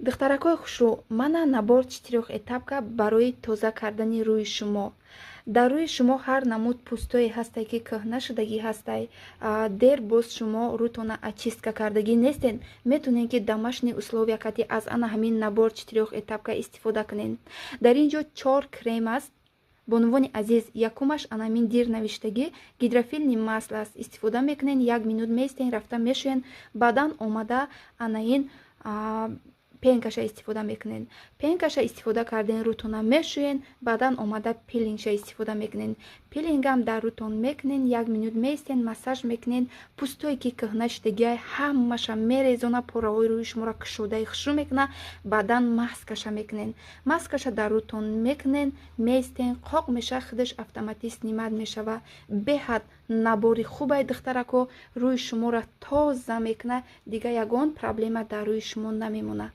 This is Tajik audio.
Духтаракҳои хушрӯ, мана набор четырёхэтапка барои тоза кардани рӯи шумо. Дар рӯи шумо ҳар намуд пӯстое ҳастай, ки кӯҳна шудагӣ ҳастай, дер боз шумо рӯтона очистка кардагӣ нестен, метавонед, ки домашний условия кати аз ана ҳамин набор четырёхэтапка истифода кунед. Дар ин ҷо чор крем аст, бонувони азиз. Якумаш анамин дир навиштагӣ, гидрофильный масло аст. Истифода мекунед, як минут меистен, рафта мешӯен, баъдан омада анаин пенкаша истифода мекунед. Пенкаша истифода карден, рӯтона мешӯен, баъдан омада пилингша истифода мекунед. Пилингам дар рӯтон мекунен, як минут меистен, массаж мекунен. Пӯстое ки кӯҳна шудагиай, ҳамаша мерезона, пораҳои рӯи шуморо кушодаи хушрӯ мекуна. Баъдан маскаша мекунен, маскаша дар рӯтон мекунен, меистен, қоқ меша, худаш автоматик снимать мешава. Беҳад набори хубай, духтарако, рӯи шуморо тоза мекуна, дигар ягон проблема дар рӯи шумо намемонад.